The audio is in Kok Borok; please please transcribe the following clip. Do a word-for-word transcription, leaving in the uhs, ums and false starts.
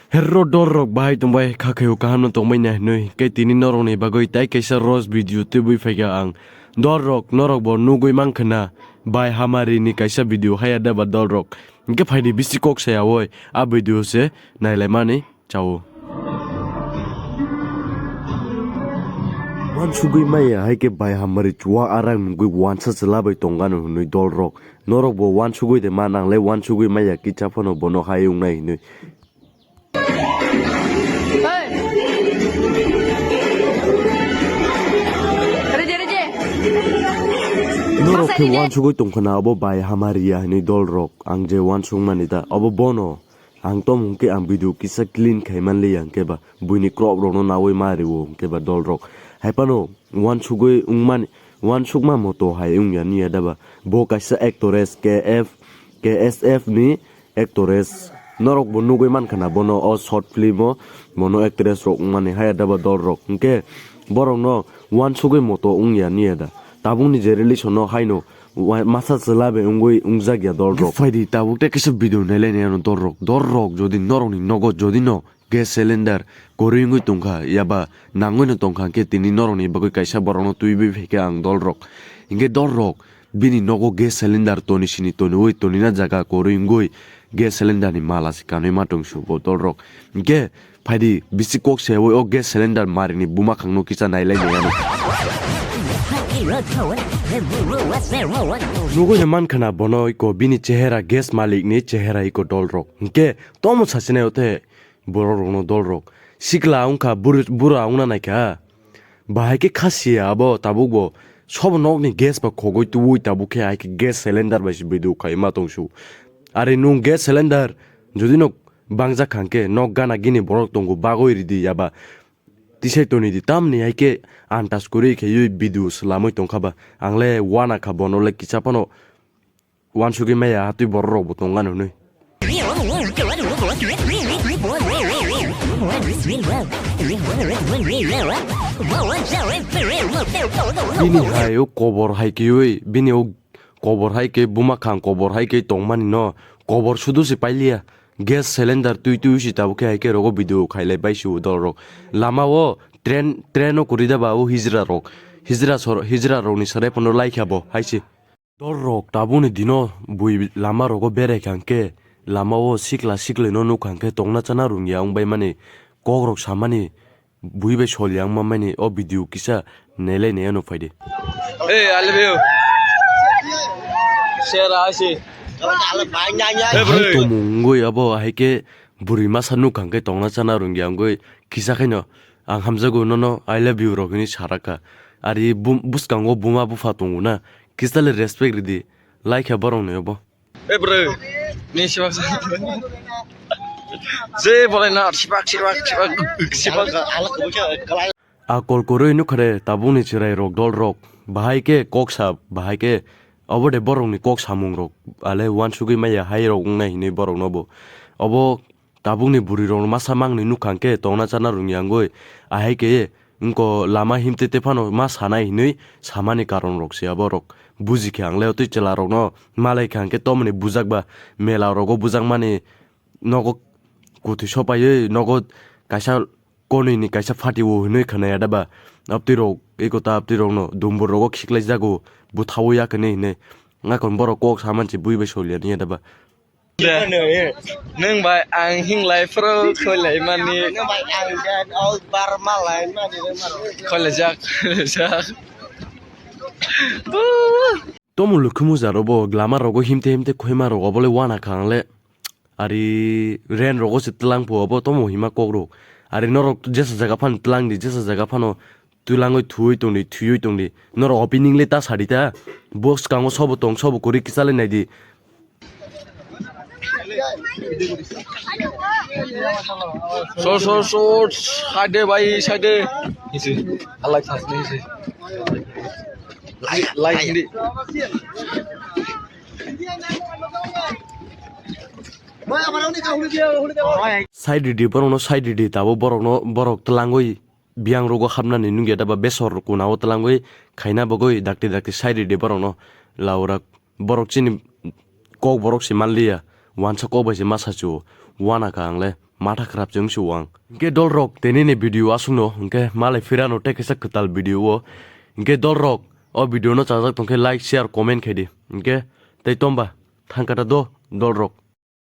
Herro dol rok bahai tongbai kha khe o kaham no tongbai na hinui khe tini norok ni bagwi tai kaisa roast video tubui phaikha ang. Dol rok norok bo nugui mankha na bai hamari ni kaisa video haya da ba dol rok. Hingke phaidi bisi kok saya oi a video se nailaimani chao. Wansugui maya hai khe bai hamari chua arang nugui wansa chwla bai tongano hinui dol rok. Norok bo wansugui de ma nangle wansugui maya kicha phano bono hai wngnai hinui. Norok khe wansugui tongkhana abo bai hamari ya hinui dol rok ang je wansukmani da abo bono. Ang tom hwnkhe ang video kisa clean khai manliya hwnkhe ba buini crop rokno nawi ma rio hwnkhe ba dol rok. Haiphano wansugui wngmani, wansukma moto hai wngya niya daba. Bo kaisa actress K F, K S F ni actress. Norok bo nugui mankha na bono o short film o bono actress rok wngmani haya daba dol rok. Hwnkhe borokno wansugui moto wngya niya da. Tabukni je relation no haino wa-, masa chwla bai wngwi wngjak ya dol rok. Phaidi tabuk tei kisa video nailai nai ano dol rok. Dol rok jodi norok ni nogo jodi no gas cylinder kwrwi wngwi tongkha yaba nangwi no tongkha hwnkhe tini norok ni bagwi kaisa borok no twiwi phaikha ang dol rok. Hinkhe dol rok bini nogo gas cylinder toni sini toniwi tonina jaga kwrwi wngwi gas cylinder ni mala se kanwi ma tong su bo dol rok. Hinkhe phaidi bisi kok se o gas cylinder mari ni buma khang no kisa nailai nai ano. Nugui no mankha na bono iko bini chehera gas malik ni chehera iko dol rok. Hinkhe tomo sasinai o te borok rok no dol rok. Sikla wngkha bur-, bura wngna naikha. Bahai khe khasiya abo tabuk bo sobo nokni gas ba khogoi tuwi tabuk khe hai khe gas cylinder bai se video khai ma tong su. Are nung gas cylinder jodi no bangjak kha hwnkhe nok gana gini borok tongo bagoi ridi yaba tisai toni di tamni hai khe antas kwrwi khe yui video swlamwi tongkha ba ang le wana kha bono le kisa phano wansugui maya hatui borok rok bo tongano hinui. Bini hai o kobor hai khe oi, bini o kobor hai khe buma khang kobor hai khe tongmani no kobor sudu se pailiya. Gas cylinder twi twi si tabuk khe hai khe rogo video khailai bai si o dol rok. Lama o train, train o kwrwi da ba o hijra rok. Hijra sor, hijra rok ni sarai phano laikha bo hai se. Dol rok tabukni dino bui lama rogo berai kha hwnkhe lama o sikla siklai no nukha hwnkhe tongna chana rungya wngbai mani kok rok samani bui bai sol ya wngma mani o video kisa nailai nai ano phaidi. Hey, I love you. Share asi. Hey, bro. Hai tomung wngwi abo hai khe bwrwi masa nukha hwnkhe tongna chana rungya wngwi kisa khaino ang hamjago nono I love you rok hinwi sarakha. Ari bum-, bwskango buma bupha tongo na. Kisa le respect ridi. Laikha borok ni obo. E bro. Ni sibak sa. Je bolai na sibak, sibak, sibak, sibak. A kol kwrwi nukha de tabukni chwrai rok dol rok. Bahai khe kok sa, bahai khe obo de borok ni kok samung rok. Ale wansugwi maya hai rok wngnai hinwi borok no bo. Obo Tabukni bwrwi rok masa mangni nukha hwnkhe tongna chana rwngya wngwi, ahai khe wngko lama himtete phano ma sanai hinwi samani karon rok se abo rok. Buji khe ang le twi chwla rokno malai kha hwnkhe tomoni bujak ba mela rogo bujakmani nogo kwthwi sopaiwi nogo kaisa konwi ni kaisa phatio hinwi khwnaya da ba. Abtwi rok eko ta abtwi rokno dumbur rogo khiklai jago bwthawi ya khe hinwi. Ngakon borok kok saman se bui bai soliya niya da ba. Nwng bai ang hinglai phuru khwlai mani. Nwng bai ang den all bar malai mani. Khwlaijak, khwlaijak. Tomo lukhumu jaro bo glama rogo himte himte khoima rogo bole wana kha ang le. Ari ren rogo se tlang phu obo tomo hima kok rok. Ari norok jesa jaga phano tlang di, jesa jaga phano twlangwi thuwi tongdi, thuwi tongdi. Norok opening le ta sadi ta. Bo swkango sobo tong, sobo kwrwi kisa le naidi. So, so, so, side bai, side. Isi, alak sas ni isi. Like, like, hindi. Side di, borokno side di, tabo borokno, borok twlangwi. Biyang rogo hapnani nukya da ba besor kunao twlangwi khaina bagwi dakti dakti sai ridi borokno. Laura borok chini kok borok se manliya, wansa kok bai se ma sachu wana kha ang le. matha khrap chwng su ang. Hwnkhe dolrok tini ni video aswkno hwnkhe malai phirano tei kaisa kwtal video o. Hwnkhe dolrok o video no chajak tongkhe like, share, comment khaidi. Hwnkhe tei tomba thangkata do dolrok.